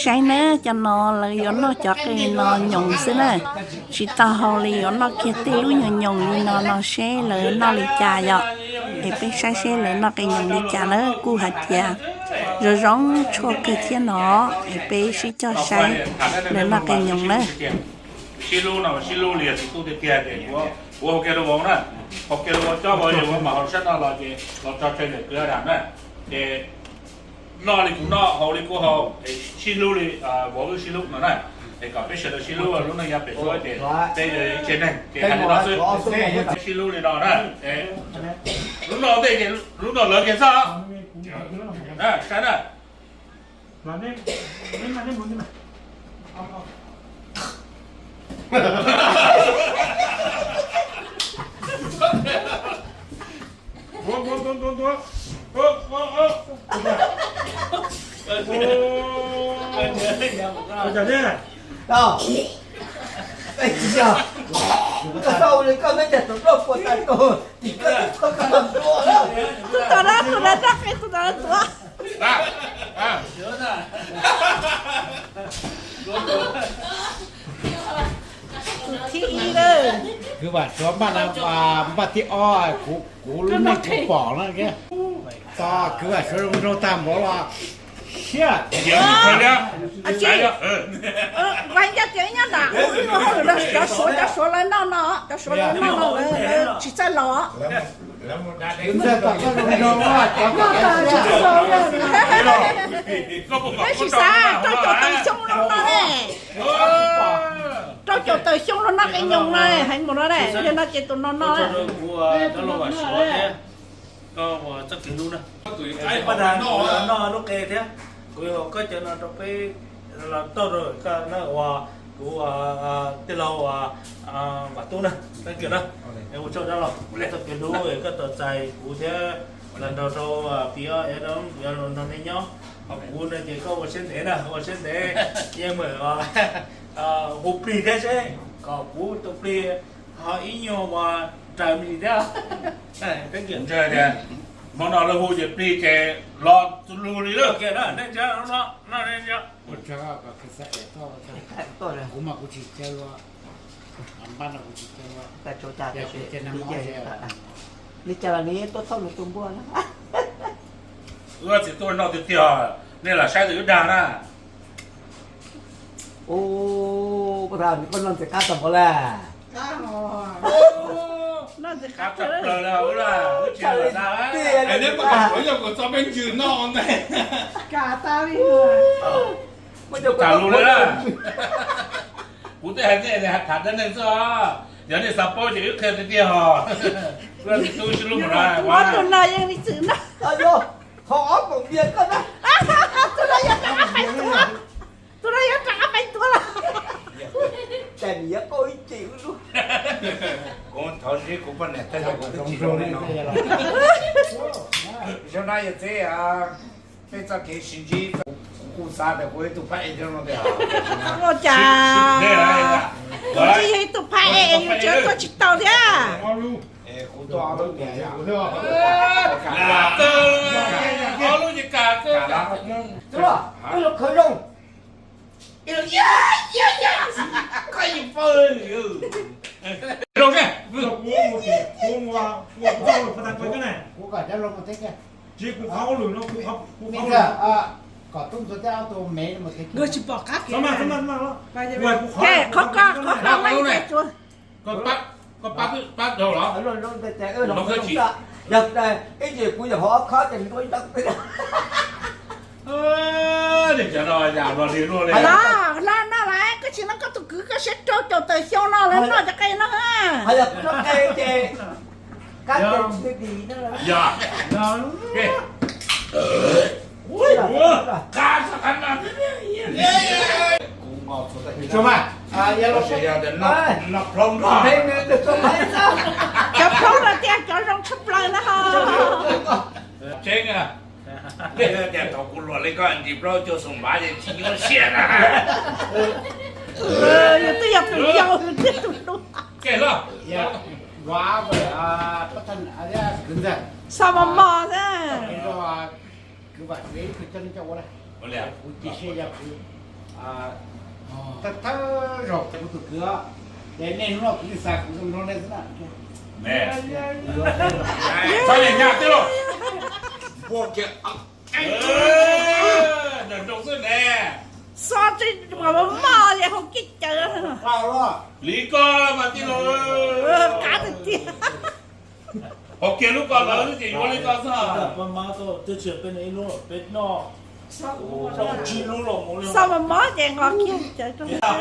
Saib nawb, cov no lawv yuav noj cov qe no nyoos xwb na, tsis tau haus li, yuav noj kiag tej lub nyoos nyoos li no no seb lawv noj li cas yom. Es peb saib seb lawv noj qe nyoos li cas na, kuj hais tias zoo zoo tshuaj kawg thiab no, es peb sib coj saib lawv noj qe nyoos na. Sib hlub no sib hlub li txiv tub tiag tiag ces kuv, kuv hau kiag rau vauv na, hau kiag rau vauv cob vauv es vauv mam hau sab no los ces los tso tseg ntawm kwv dam na, ces noj li kuv noj, haus li kuv haus, es sib hlub li vauv wb sib hlub no na, es kom peb sawv daws sib hlub lub neej yav pem suab ces peb yog ib tsev neeg ces hais li no xwb, sib hlub li no na, lub no ntej ces lub no lawv kiag xwb, saib na. Tus tom no, tus no raj qe, tus tom no tuav. Tus thib ib na. Kwv Vam Suav npaj, npaj thib ob, kuv lub neej kuv pom na. Tos kwv Vam Suav zoo nraug tag npaum los siab. Nqa tias ib nyab nram, cov Suav, cov Suav lawv noj no, cov Suav lawv noj no lawv tsis txawj los. Peb tsis xav rau caum tawm xyoo los no ne. Rau caum tawm xyoo los noj qe nyoos na, heev npaum no ne, yog no ces tus no noj na. Paj Dag noj lub qe thiab, kuv yuav hau koj cov no rau peb los tauj rau koj na, uas kuv tij laug Vam Tub na, Tag Kiag na, ua tsaug dab los tau kev hlub koj tos txais kuv thiab los nrog rau pis ob es nrog nej nyob. Ho kuv no ces koj ua siab ntev na, ua siab ntev, yeej meem hu plig thiab seb kom kuv tus plig ho ib nyuag uas raws me ntsis thiab. Ntshai tias hmo no lawv hu ces plig ces los lug li lawm. Nej ntsia no, nej ntsia. Kuv mas kuv tsis caw, npaj no kuv tsis caw. Li cas los nws tuaj thauj nws tus npua na. Wb txiv tub noj tiag tiag, nej lam saib tus wb dag na. Ua, koj noj ntxim qab tag npaum lawm. Noj ntxim qab tshaj plaws li wb, wb tsis lam dag. Neb puas kam txog peb ntsws noj ntag? Kam lus li na. Kuv twb hais nej tham dab neeg xwb os, yog nej xav paub ces wb qhia tiag tiag os. Wb txiv tub sib hlub mus na. Tus no yeej li txwm na. Qhov ob koom diag koj na. Tus no yuav rov qab pais tuav, tus no yuav rov qab pais tuav lawm. Cas nws yuav qauj ib ce ub lub. Kuv thov ntsib kuv poj niam tag los kuv twb tsis zoo li no. Zoo na yawm txiv, peb txoj kev sib ntsib, kuv kuj xav tias kuv ib tug phab ej thiab no tiag. Ua cas kuv twb yog ib tug phab ej, yus tseem tuaj tsis tau thiab. Kuv tuaj ob lub niam yom. Ob lub ces kam. Koj los khawv zoo. Koj yus paub. Zoo ne. Kuv kom cov lus mus teb kiag. Kom tub ntxuav teb ob tug me mus teb kiag. Qhov ko, qhov ko, koj pab dhau los? Yog ib ntsis kuv yog hauv ob khob ces nws ua ib tag. Los, los no lawm, koj tsis noj koj tus kwv, koj siab rau caum tawm xyoo no lawv noj cov qe no. Cov plaub no tias cov zoo tshaj plaws na ho. Tseeb, tias thaum kuv luam li koj ntsis plaub cuag xoom npav ces tsis nyuaj siab na. Yus twb yog tus yau, yus twb tus dub. Kwv Vam Suav ib tug coj nej coj ua na. Kuv cia siab yog kuv Thawj thawj zaug kuv tus kwv, ces nej hnub no kuv yeej xav kuv zoo nraug nej xwb na. Txhob nyem nyaj twb los npuaj kiag. Nraug nraug xwb ne. Xo tsis mos mos li hauv kev cawv. Li koj mas tij laug. Qab tiag tiag. Hauv kiag lub ko lawm ces yuav li koj xwb. Xo mos mos ces nqos kiag cawv rau.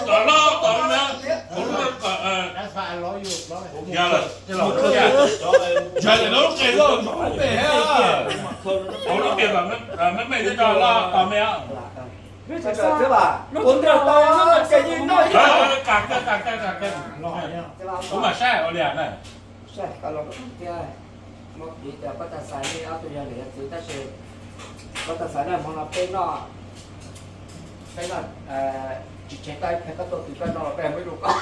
Tom loj tom na. Hauv lub tias me me twb tau loj tos me. Kuv mam saib ua li na. Saib, kuv los thiab, muab piv tias koj tas xav li ob tug yog niam yog txiv tab sis koj tas xav na, hmo no peb noj, peb noj tsis tseg koj ib pliag, koj tuaj twg koj noj los peb muab rau koj.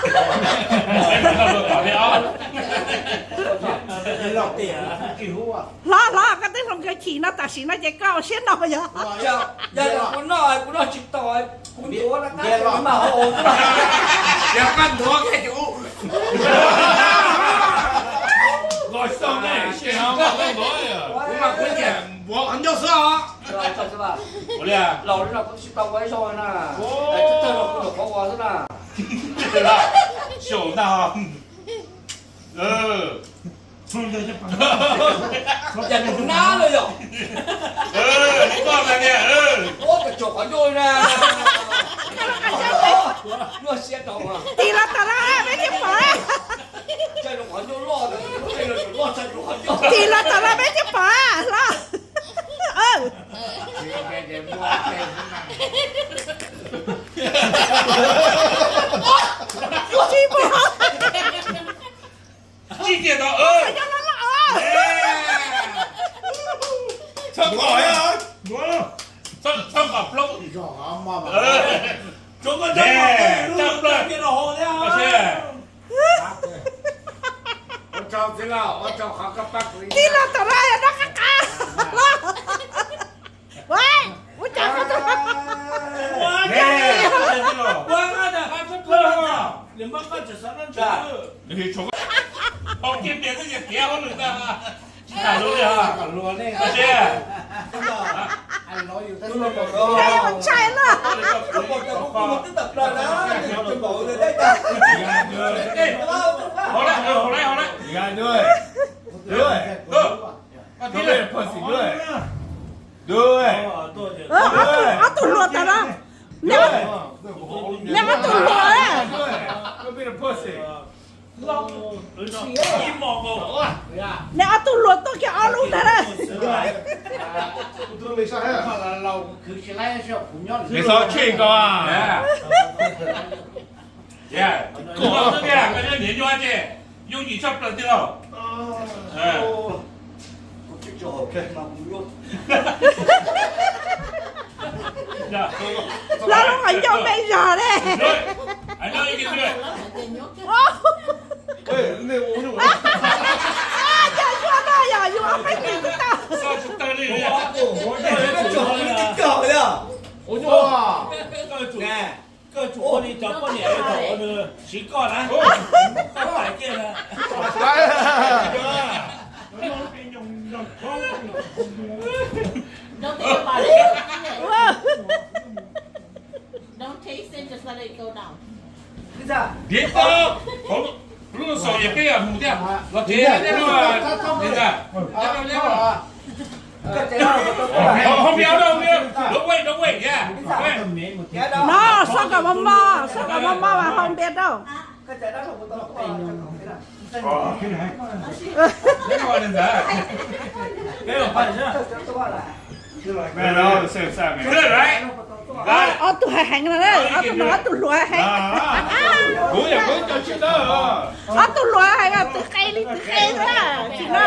Hlob, hlob, koj twb hloov kawg chim no tam sim no ces koj ua siab no yog. Yog kuv noj kuv noj tsis tau, kuv ntuav na, kuv mas hau. Yog koj ntuav koj ces kuv ntuav, kuv mas kuv nyiam ntuav qhov ncauj xwb os. Ua li, los li no kuv tsis tau ua ib zaug na. Tawg no kuv nyuam qhuav ua xwb na. Xyaum ntag. Cas nws nab lawm yom? Ua tsuag qhov ncauj li na. Luaj siab rau. Tim los tom no peb thiaj pom. Tim los tom no peb thiaj pom los. Tsis pom. Tsis tiag tau. Txhob kom, txhob kom plaub. Tib los tom no yog noj qab qab. Ua cas koj tau ntshai na. Ob tug hluas tas no. Neb ob tug hluas. Neb ob tug hluas tuaj kiag ob lub ntag na. Neb xov tseg ko. Koj niam nyuaj ces yooj yim tshaj plaws tij laug. Los lub qhov ncauj me zog ne. Yog yuav no yog yuav peb tim tsis tau. Koj tsum ua li cov poj niam thaum nws siv koj na, koj tais kiag na. Don't taste it, just let it go down. Ntiav tau, lub xaus yog peb yog mus thiab los tsev thiab. Hauv, hauv, hauv, hauv, don't wait, don't wait, yeah. No, soj kom mos mos, soj kom mos mos mas hau npias rau. Ob tug heev heev no, ob tug no ob tug hluas heev. Ob tug hluas heev, twb qe li twb qe na, tsis na.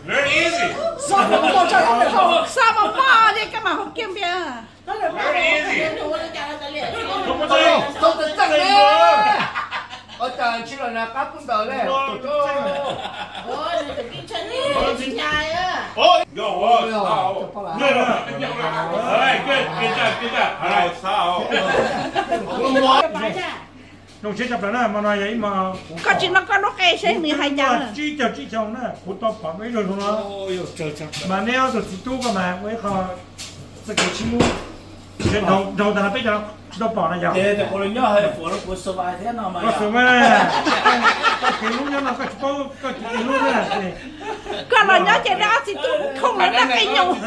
Very easy. Xav mos mos li koj mam haus kiag npias. Ua cas tsis los nag qab pub ntawd le. Zoo siab tshaj plaws na, hmo no yog ib hmo koj tsis noj koj lub qe seb nws hais cas. Tsib caug tsib xyoo na, kuv tau pom ib zaug zoo no. Mas neb ob tug txiv tub koj mas ua ib qho txoj kev sib hlub, nrau tas no peb cov tsis tau pom na yog. Koj xav mas, koj kev hlub nyob no koj tsis paub koj txiv kev hlub na. Koj los nyob ces neb ob txiv tub khooj lawv noj qe nyoos.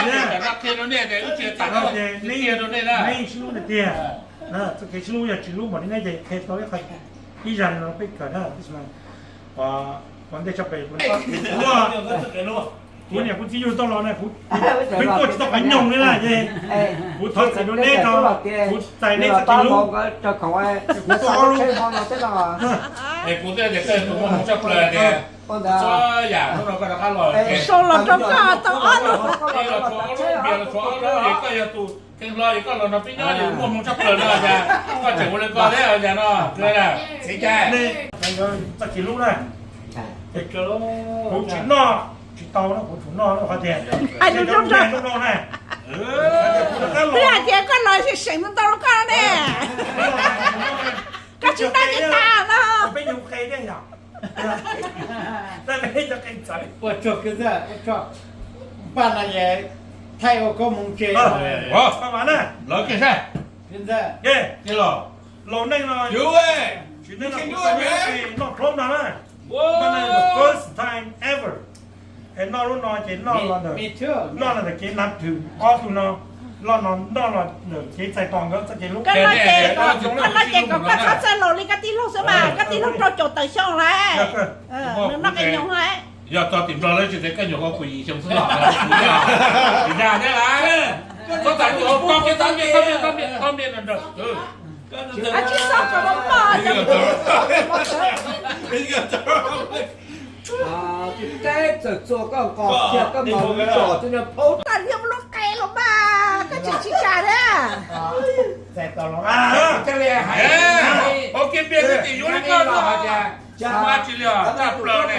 Neb sib hlub tiag tiag. Txoj kev sib hlub yog tsis hlub npaum li neb ces qhia tau ib qho, ib zag no peb kawm na. Ua ntej tshaj plaws kuv, kuv niam kuv txiv yug tau los na, kuv pheej tuaj tsis tau qhov nyoos li na ces kuv thov txim rau neb, kuv txais neb txoj kev hlub. Kuv tuaj ob lub. Es kuv thiaj tias koj yog tus muaj hmoo tshaj plaws tias txhua yam hnub no koj rov qab los, sau los rau koj tau ob lub. Los tshuav ob lub, npias los tshuav ob lub, es koj yog tus kheej hlo es koj los nrog peb nyob es muaj hmoo tshaj plaws no cas koj tseem ua li ko thiab cas no. Txiv Cai, txoj kev hlub na, kuv tsis noj tsis tau no, kuv tsum noj no qhov tias zoo no na. Twb hais tias koj los seem ntau ntau rau koj ne, koj tsis noj ces tas no. Peb nyuam qe thiab yom. Ua tsaug, ua tsaug. Npaj no es thaij ua koob hmoov tse. Lawv kev saib, laus neej no, tsis neej no, noj plaub no na. First time ever. Es noj lub no ces noj los ntawm, noj los ntawm kev nav thwm ob tug no, noj los ntawm kev txais tos nkawd txoj kev hlub. Koj noj ces kom koj txhob txawj laus li koj tij laug xwb mas, koj tij laug rau caum tawm xyoo lawm. Nws noj qe nyoos lawm. Yog txog tim Nplog lawv tsis tias koj nyuam qhuav kuv yim xyoo xwb los, kuv yog tsis dag thiab lauj. Txhob txais kuv hauv koj kiag, txhob miaj, txhob miaj, txhob miaj, txhob miaj no nrog. Tsis txhob kom pom. Tib teb txawm txua koj nqos kiag koj mas tsom tib no phaub tas liab lub qe los mas koj tsis tsis tsa thiab. Ua kiag npias koj tim yuav li koj no. Mas tsis li os, tshaj plaws ne.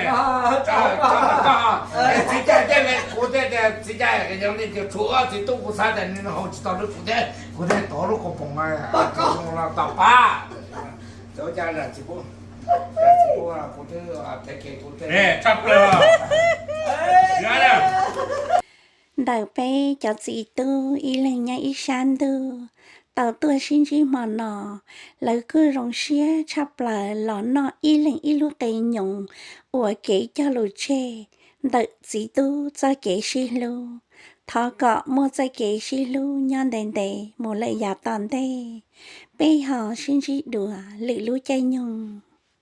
Txiv Cai thiaj li, kuv thiaj tias Txiv Cai, yog li tias tshuav ob txiv tub kuv xav tias nws haus tsis tau li kuv thiab, kuv thiaj tov lub kua poom no los tom pab. Txiv Pub, Txiv Pub, kuv twb, tshaj plaws. Ntawm peb cov txiv tub ib leeg nyob ib sab ntuj tau tuaj sib ntsib hmo no, lawv kuj zoo siab tshaj plaws los noj ib leeg ib lub qe nyoos ua kev cog lus tseg ntawm txiv tub txoj kev sib hlub. Thov kom muaj txoj kev sib hlub nyob ntev ntev mus lawm yav tom ntej, peb ho sib ntsib dua lwm lub caij nyoog.